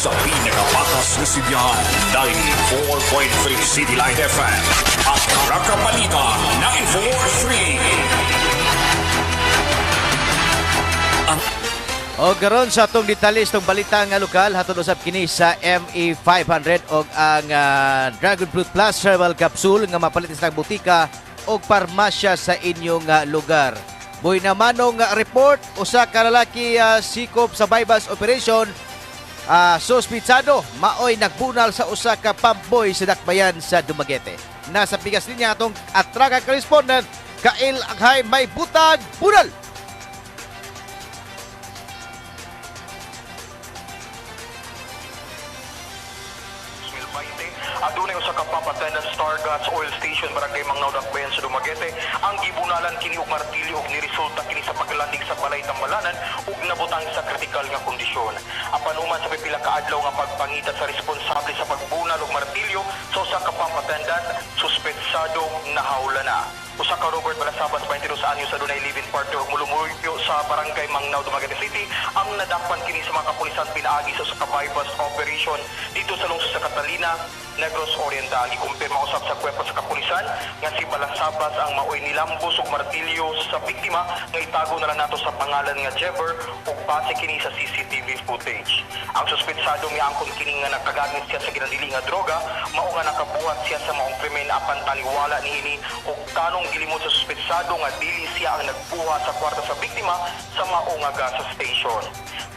Sa pinakapatas na sidyahan, 94.3 City Light FM. At Rakabalita 94.3. Ang O karon sa atong detalye itong balita nga lokal, hatod usab kini sa ME 500 og ang Dragon Fruit Plus Herbal Capsule nga mapalit sa butika og parmasya sa inyong lugar. Buhi na manong report, usa ka lalaki sikop sa bypass operation, suspitsado maoy nagbunal sa usa ka pamboy sa Dakbayan sa Dumaguete. Nasa pigas linya atong atraka correspondent Kail Akhay, may butag bunal. 2020, adunay usa ka pump attendant Star Gas Oil Station, Barangay Mangnao, Dakbayan sa Dumaguete ang gibunalan kini og martilyo ug niresulta kini sa paglandig sa balay tambalanan ug nabutang sa kritikal nga kondisyon. Apan human sa pipila ka adlaw nga pagpangita sa responsable sa pagbunal og martilyo sa usa ka pump attendant, suspetsado nahawla na. Usa ka Robert Balasabas, 22 anyos, sa dunay live-in partner ug mulumulyo sa Barangay Mangnao, Dumaguete City ang nadakpan kini sa mga kapulisan pinaagi sa usa ka bypass operation dito sa lungsod sa Catalina, Negros Oriental. Gikumpirma usab sa kuwerpo sa kapulisan nga si Balasabas ang maoy nilambos og martilyo sa biktima nga itago na lang nato sa pangalan nga Jever ug base kini sa CCTV footage. Ang suspetsado miangkon kini nga nakagamit siya sa ginadili nga droga, mao nga nakabuhat siya sa maong krimen, apan taliwala niini og tanong gilimot sa suspetsado nga dili siya ang nagbuhat sa kwarta sa biktima sa mao nga gas station.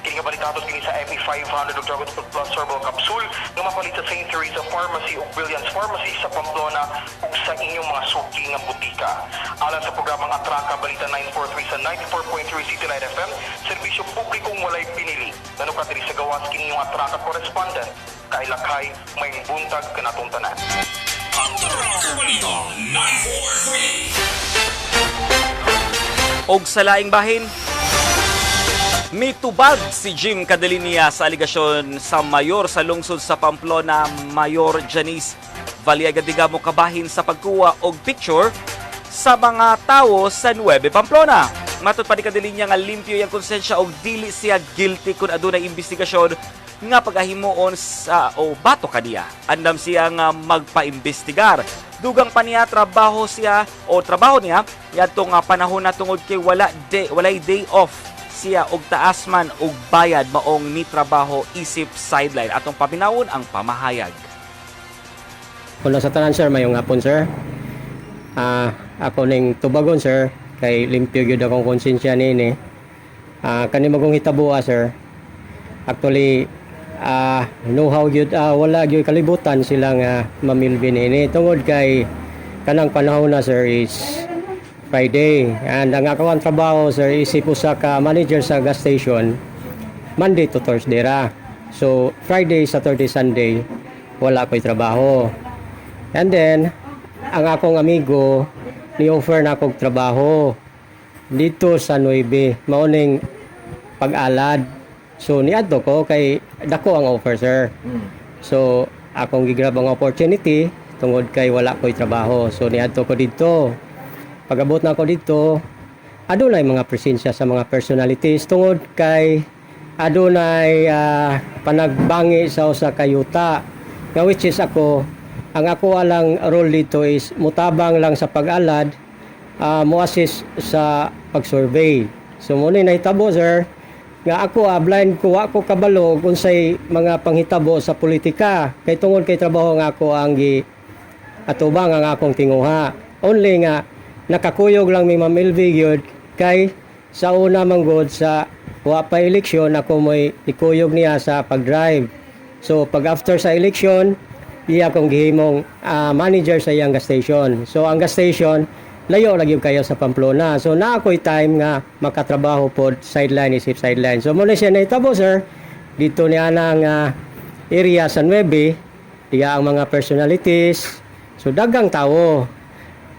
Kini nga balitados kini sa ME 500 ug Dragon Fruit Plus Herbal Capsule nga mapalit sa St. Teresa Pharmacy ug Brilliance Pharmacy sa Pamplona ug sa inyong mga suki nga butika. Alang sa programang Atraka Balita 943 sa 94.3 City Light FM, serbisyo publikong walay pinili. Nanukat diri sa gawas, kini yung Atraka correspondent. Kailakay, may buntag kanatong tanan. Atraka Balita 943. Og sa laing bahin, mitubag si Jim Cadelinia sa aligasyon sa mayor sa lungsod sa Pamplona, Mayor Janice Valiega Digamo, kabahin sa pagkuha og picture sa mga tawo sa Nueve Pamplona. Matod pa ni Cadelinia nga limpyo yang konsensya og dili siya guilty kung adunay investigasyon nga pagahimuon sa o bato kaniya. Andam siya nga magpaimbestigar. Dugang pa niya, trabaho siya o trabaho niya ngadto nga panahon na tungod kay wala day, walay day off siya og taas man og bayad, maong ni trabaho isip sideline. Atong paminawon ang pamahayag. Una sa tanan, sir, mayong hapon, sir. Ako ning tubagon, sir, kay limpyo gyud akong konsensya niini. Kani magong hitaboa, sir. Actually, know how gyud, wala gyud kalibutan sila nga mamilbi niini tungod kay kanang panahon na, sir, is Friday. And ang akong trabaho, sir, isip usa ka manager sa gas station, Monday to Thursday ra. So Friday, Saturday, Sunday wala ko'y trabaho. And then, ang akong amigo, ni-offer na akong trabaho dito sa Nueve, mauning pag-alad. So, niadto ko kay dako ang offer, sir. So, akong gigrab ang opportunity tungod kay wala ko'y trabaho. So, niadto ko dito. Pag-abot na ako dito, adunay mga presensya sa mga personalities tungod kay adunay panagbangi sa usa ka yuta nga which is ako, ang ako alang role dito is mutabang lang sa pag-alad, mo assist sa pag-survey. So mo ni nahitabo, sir, nga ako, blind ko, wa ko kabalo kung unsay mga panghitabo sa politika kay tungod kay trabaho nga ako ang gi atubang ang akong tinguha. Only nga nakakuyog lang mi Ma'am LV gyud kay sa una man gud, sa wa pa eleksyon, ako mo'y ikuyog niya sa pag-drive. So pag after sa election, iya akong gihimong manager sa iyang gas station. So ang gas station layo lagi kayo sa Pamplona. So naa ako'y time nga makatrabaho pod sideline, isip sideline. So mo na siya nahitabo, sir, dito niya ang area sa 9, diya ang mga personalities. So dagang tawo.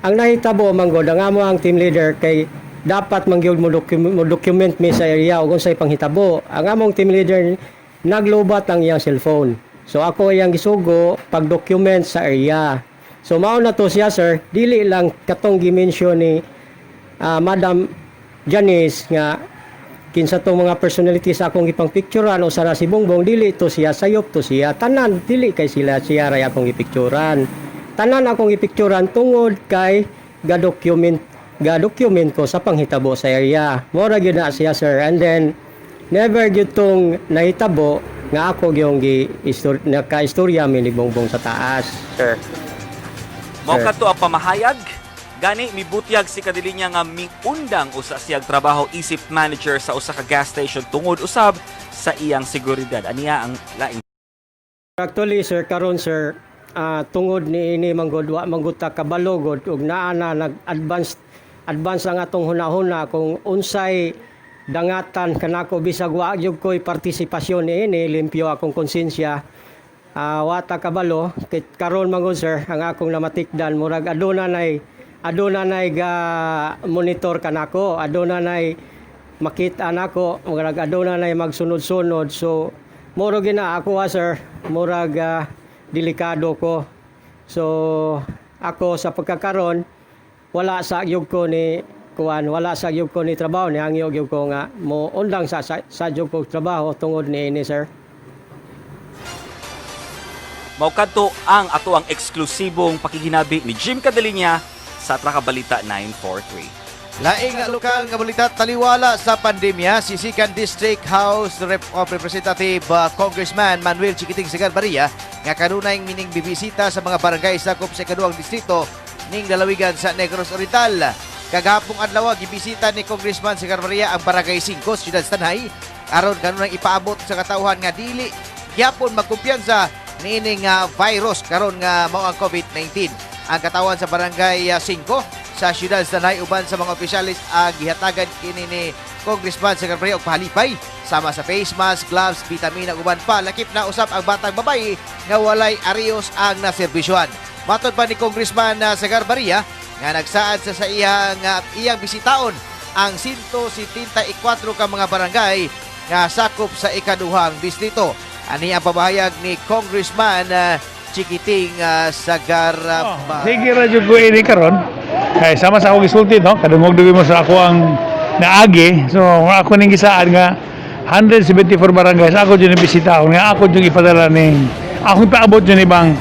Ang nahitabo man gud, ang amo ang team leader, kay dapat man gyud mo document mi sa area ug unsay panghitabo. Ang among team leader naglubat ang iyang cellphone. So ako iyang gisugo pag-document sa area. So mao na to siya, sir, dili lang katong gi-mention ni Madam Janice nga Kinsa tong mga personality sa akong ipang picturean o sana si Bongbong, dili to siya sayop to siya tanan, dili kay sila siya ray akong ipicturean. Tanan akong ipicturean tungod kay ga-document ko sa panghitabo sa area. Mora gyud na siya, sir. And then never gyud tong nahitabo nga ako yung gi naka-istorya mi ni Bongbong sa taas, sir. Mao Sir. kadto ang pamahayag. Gani mibutyag si Kadelinya nga miundang usa siyag trabaho isip manager sa usa ka gas station tungod usab sa iyang seguridad. Aniya ang laing Actually, sir, karon, sir, tungod ni ini manggod, wa manggod ta kabalo god ug naa na nag-advance advance ang atong hunahuna kung unsay dangatan kanako bisag wa gyud ko'y partisipasyon niini, limpyo akong konsensya. Wa ta kabalo kay karon manggod, sir, ang akong namatikdan murag aduna nay ga monitor kanako, aduna nay makita nako, murag aduna nay magsunod-sunod. So muro gina ako ha, sir, murag delikado ko. So ako sa pagkakaron wala sa gyud ko ni kuan, wala sa gyud ko ni trabaho ni hangyo gyud ko nga mo undang sa gyud ko trabaho tungod ni ini, sir. Mao kadto ang ato ang eksklusibong pakiginabi ni Jim Cadelinya sa Traka Balita 943. Laing nga lokal nga balita, taliwala sa pandemya, si Second District House of Representative Congressman Manuel Chiquiting Sagarbarria nga kanunay mining bibisita sa mga barangay sakop sa ikaduhang distrito ning lalawigan sa Negros Oriental. Kagahapong adlaw, gibisita ni Congressman Sagarbarria ang Barangay 5, Siyudad Stanhay, aron kanunay ipaabot sa katawhan nga dili gyapon magkumpiyansa niining virus karon nga mao ang COVID-19. Ang katawan sa Barangay 5 sa Siyudad Stanhay uban sa mga opisyalis ang gihatagan kini ni Congressman Sagarbarria og pahalipay sama sa face mask, gloves, vitamina ug uban pa. Lakip na usab ang batang babayi nga walay arios ang naserbisyohan. Matod pa ni Congressman Sagarbarria nga nagsaad sa iyang bisitaon ang 174 ka mga barangay nga sakop sa ikaduhang distrito. Ani ang pamahayag ni Congressman Chiquiting Sagar Oh, sige ra jud ko ini karon. Kay sama sa akong gisulti, no, kadungog-dugay mo sa ako ang naagi. So ako ning gisaad nga 174 barangays ako jud bisita nga ako jud ipadala ning akong ipaabot jud ibang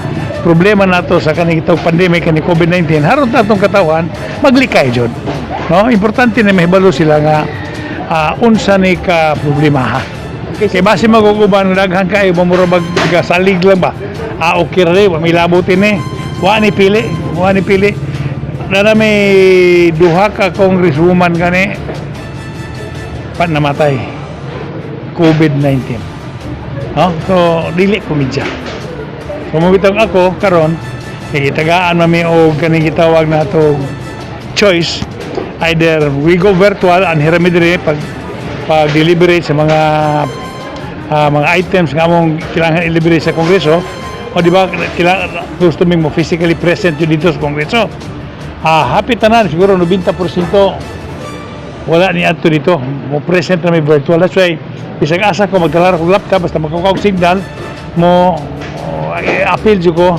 problema nato sa kaning itong pandemic kani COVID-19 haron atong katawhan maglikay jud. No, importante na mahibalo sila nga unsa ni ka problema ha. Kay base maguguban daghan kaayo ba mura mag salig lang ba. Ah, okay ra wa may labot ini. Wa ni pili, wa ni pili. Na may duha ka congresswoman kani pa namatay COVID-19. No? So dili komedya. So mobitong ako karon kay gitagaan mami og kaning gitawag nato choice, either we go virtual and hirami diri pag pag deliberate sa mga items nga among kailangan i-deliberate sa Kongreso o di ba kailangan gusto mo physically present yun dito sa Kongreso. Happy tanan siguro 90% wala ni adto dito mo present na may virtual. That's why bisag asa ko magdala ko laptop basta magkuha og signal mo appeal jud ko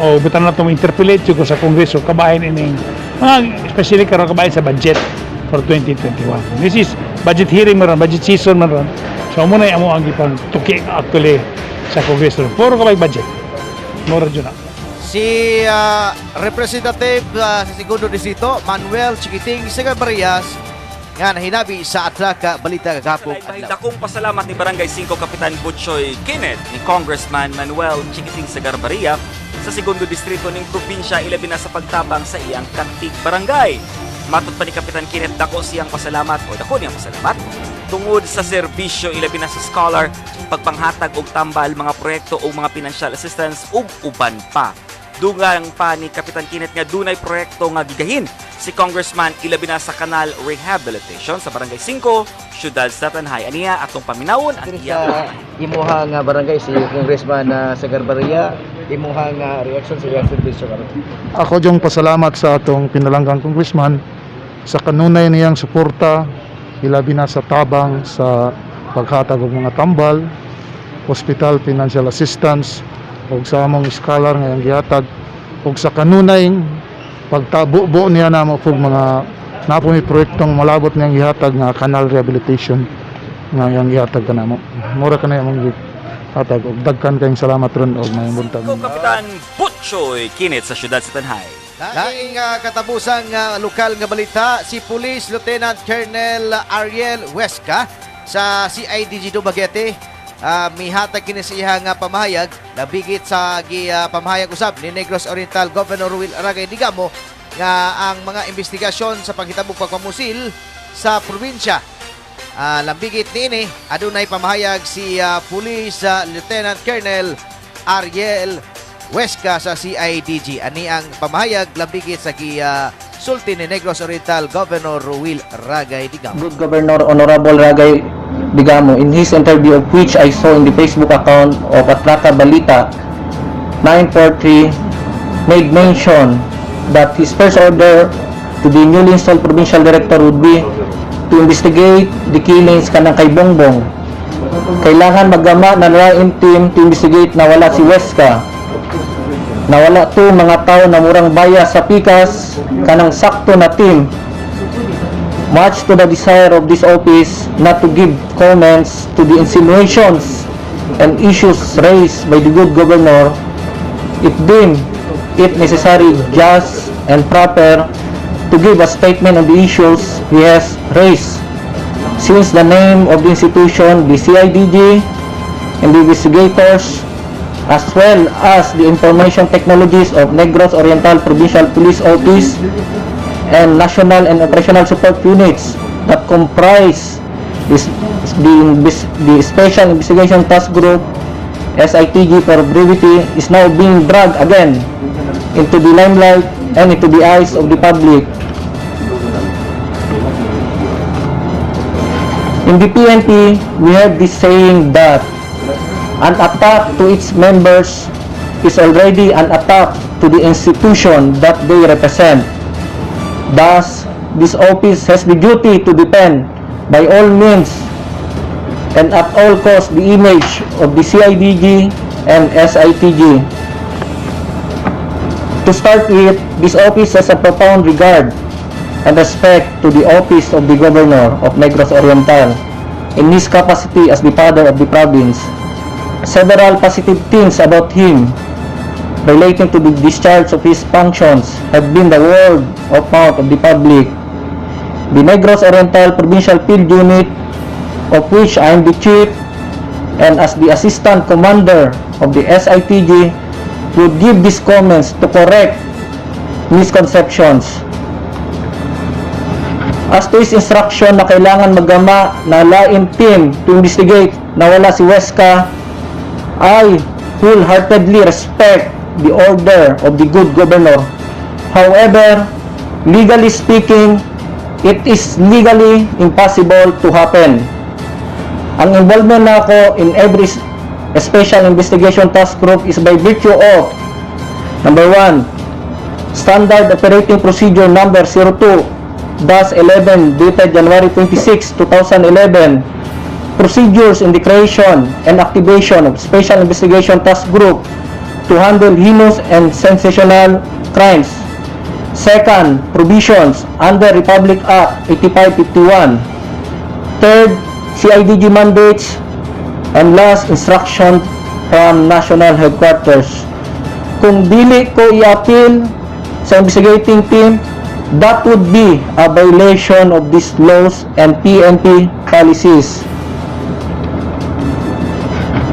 o butan na itong interpellate jud ko sa Kongreso kabahin ining mga especially karon kabahin sa budget for 2021. This is budget hearing man ron, budget season man ron. So muna amo ang gipang tuki actually sa Kongreso. Puro kabay budget. Mura jud na. Si Representative sa segundo distrito Manuel Chiquiting Sagarbarrias nga nahinabi sa Atraka Balita kagahapon Sa adlaw. dakong pasalamat ni Barangay 5 Kapitan Butchoy Kenneth ni Congressman Manuel Chiquiting Sagarbarria sa segundo distrito ning probinsya ilabi na sa pagtabang sa iyang Kantig Barangay. Matod pa ni Kapitan Kenneth, dako siyang pasalamat o dako niyang pasalamat tungod sa serbisyo ilabi na sa scholar, pagpanghatag og tambal, mga proyekto o mga financial assistance ug uban pa. Dugang pa ni Kapitan Kenneth nga dunay proyekto nga gigahin si Congressman ilabi na sa canal rehabilitation sa Barangay 5, Siyudad sa Tanhay. Aniya atong paminawon ang Diri iya sa imuha nga barangay si Congressman na Sagarbarria, imuha nga reaction sa iyang serbisyo karon? Ako yung pasalamat sa atong pinalanggang congressman sa kanunay niyang suporta ilabi na sa tabang sa paghatag og mga tambal, hospital financial assistance ug sa among scholar nga iyang gihatag ug sa kanunay pagtabubo niya namo pug mga napo mi proyektong malabot niyang gihatag nga canal rehabilitation. Nga iyang ihatag kanamo. Mura kanay among hatag og daghan kayong salamat ron og maayong buntag. Ko Kapitan Butchoy Kinit sa siyudad sa Tanay. Laing katapusang lokal nga balita, si Police Lieutenant Colonel Ariel Huesca sa CIDG Dumaguete mihatag kini sa iya nga pamahayag nabigit sa gi pamahayag usab ni Negros Oriental Governor Ruel Ragay Degamo nga ang mga investigasyon sa paghitabong pagpamusil sa probinsya. Lambigit niini, adunay pamahayag si Police Lieutenant Colonel Ariel Huesca sa CIDG. Ani ang pamahayag lambigit sa gi sulti ni Negros Oriental Governor Ruel Ragay Degamo. Good Governor Honorable Ragay Degamo, in his interview of which I saw in the Facebook account of Atraka Balita 943, made mention that his first order to the newly installed provincial director would be to investigate the killings kanang kay Bongbong. Kailangan maggama na lain team to investigate na wala si Huesca. Nawala to mga tao na murang baya sa pikas kanang sakto na team. Much to the desire of this office not to give comments to the insinuations and issues raised by the good governor, it deemed it necessary, just and proper to give a statement on the issues he has raised. Since the name of the institution, the CIDG, and the investigators, as well as the information technologies of Negros Oriental Provincial Police Office and national and operational support units that comprise the Special Investigation Task Group, SITG for brevity, is now being dragged again into the limelight and into the eyes of the public. In the PNP, we have this saying that an attack to its members is already an attack to the institution that they represent. Thus, this office has the duty to defend by all means and at all costs the image of the CIDG and SITG. To start with, this office has a profound regard and respect to the office of the Governor of Negros Oriental in his capacity as the father of the province. Several positive things about him relating to the discharge of his functions have been the word of mouth of the public. The Negros Oriental Provincial Field Unit, of which I am the chief, and as the assistant commander of the SITG, would give these comments to correct misconceptions. As to his instruction na kailangan maggama na lain team to investigate na wala si Huesca, I wholeheartedly respect the order of the good governor. However, legally speaking, it is legally impossible to happen. Ang involvement nako in every Special Investigation Task Group is by virtue of number 1, Standard Operating Procedure number 02-11 dated January 26, 2011, procedures in the creation and activation of Special Investigation Task Group to handle heinous and sensational crimes. Second, provisions under Republic Act 8551. Third, CIDG mandates. And last, instruction from national headquarters. Kung dili ko i-appeal sa investigating team, that would be a violation of these laws and PNP policies.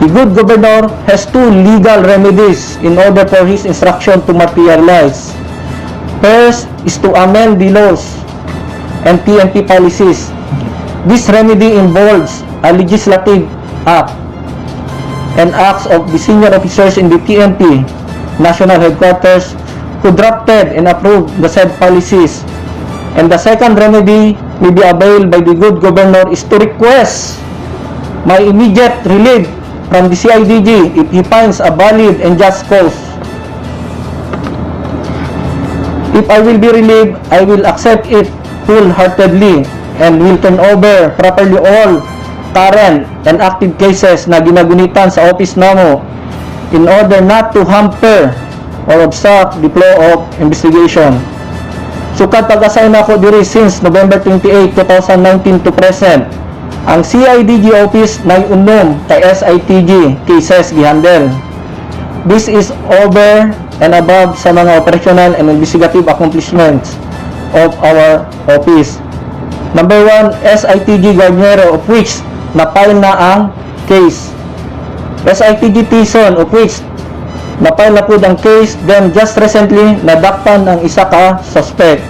The good governor has two legal remedies in order for his instruction to materialize. First is to amend the laws and PNP policies. This remedy involves a legislative act and acts of the senior officers in the PNP national headquarters who drafted and approved the said policies. And the second remedy may be availed by the good governor is to request my immediate relief from the CIDG if he finds a valid and just cause. If I will be relieved, I will accept it wholeheartedly and will turn over properly all current and active cases na ginagunitan sa office namo in order not to hamper or obstruct the flow of investigation. Sukad pag-assign ako diri since November 28, 2019 to present, Ang CIDG office nay unom kay SITG cases gihandle. This is over and above sa mga operational and investigative accomplishments of our office. Number one, SITG Garnero, of which na-file na ang case. SITG Tison, of which na-file na po ang case, then just recently, nadakpan ang isa ka suspect.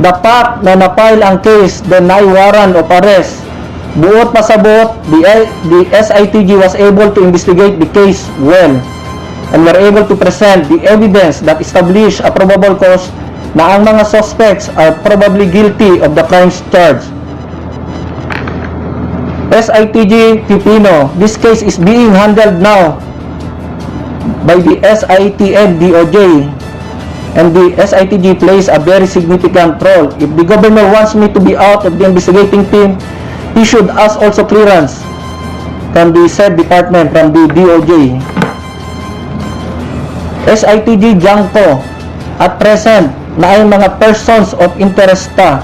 The fact na na-file ang case, then naay warrant of arrest. Buot pasabot, the SITG was able to investigate the case well and were able to present the evidence that established a probable cause na ang mga suspects are probably guilty of the crimes charged. SITG Pipino, this case is being handled now by the SITN DOJ and the SITG plays a very significant role. If the governor wants me to be out of the investigating team, he should ask also clearance from the said department, from the DOJ. SITG Jangko, at present, naay mga persons of interest ta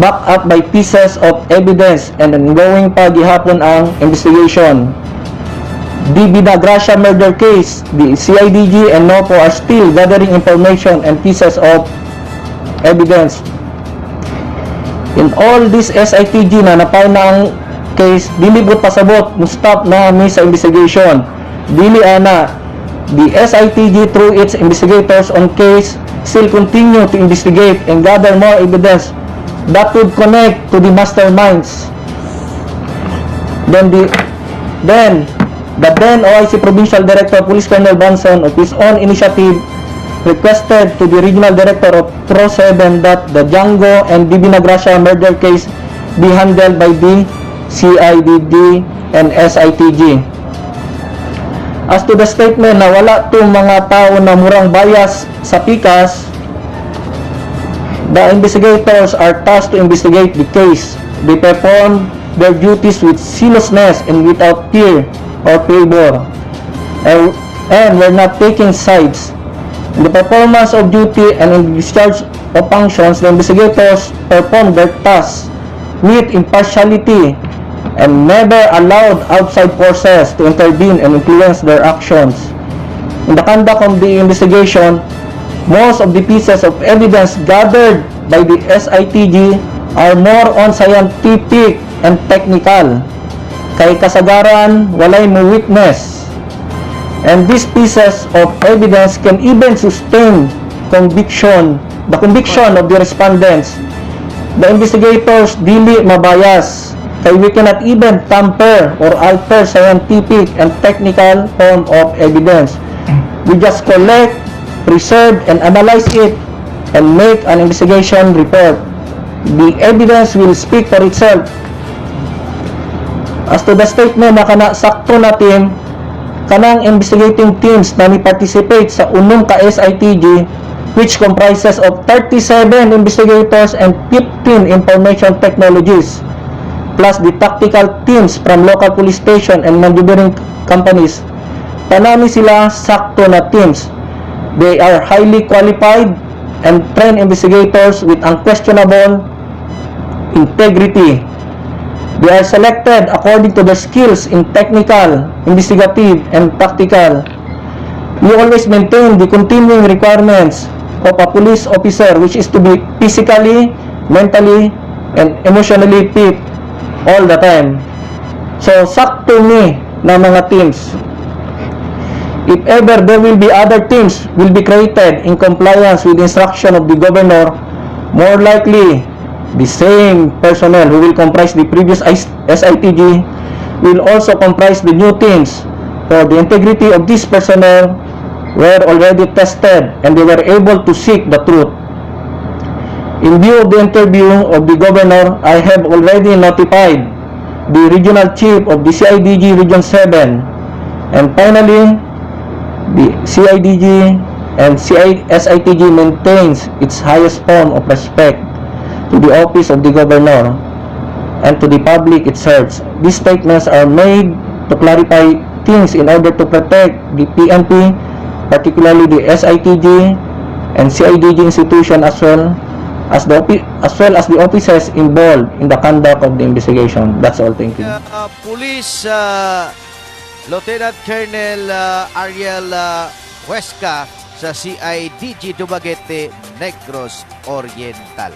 backed up by pieces of evidence and ongoing pa gihapon ang investigation. The Binagracia murder case, the CIDG and NOPO are still gathering information and pieces of evidence. In all this SITG na na-file na ang case, dili buot pasabot, mo-stop na mi sa investigation. Dili ana, the SITG through its investigators on case still continue to investigate and gather more evidence that would connect to the masterminds. Then the then OIC Provincial Director, Police Colonel Banson, of his own initiative requested to the Regional Director of Pro 7 that the Django and Divinagracia murder case be handled by the CIDG and SITG. As to the statement na wala tong mga tao na murang bias sa pikas, the investigators are tasked to investigate the case. They perform their duties with zealousness and without fear or favor. And were not taking sides. In the performance of duty and in the discharge of functions, the investigators perform their tasks with impartiality and never allowed outside forces to intervene and influence their actions. In the conduct of the investigation, most of the pieces of evidence gathered by the SITG are more on scientific and technical. Kay kasagaran, walay mo witness. And these pieces of evidence can even sustain the conviction of the respondents. The investigators dili mabayas kay we cannot even tamper or alter scientific and technical form of evidence. We just collect, preserve, and analyze it and make an investigation report. The evidence will speak for itself. As to the statement na kana sakto na team, kanang investigating teams na ni-participate sa unom ka SITG, which comprises of 37 investigators and 15 information technologies, plus the tactical teams from local police station and maneuvering companies. Tanan ni sila sakto na teams. They are highly qualified and trained investigators with unquestionable integrity. They are selected according to their skills in technical, investigative, and tactical. We always maintain the continuing requirements of a police officer, which is to be physically, mentally, and emotionally fit all the time. So, sakto ni na mga teams. If ever there will be other teams will be created in compliance with the instruction of the governor, more likely the same personnel who will comprise the previous SITG will also comprise the new teams, for the integrity of these personnel were already tested and they were able to seek the truth. In view of the interview of the governor, I have already notified the regional chief of the CIDG Region 7. And finally, the CIDG and SITG maintains its highest form of respect to the office of the governor and to the public it serves. These statements are made to clarify things in order to protect the PNP, particularly the SITG and CIDG institution as well as well as the officers involved in the conduct of the investigation. That's all. Thank you. Police Lieutenant Colonel Ariel Huesca sa CIDG Dumaguete, Negros Oriental.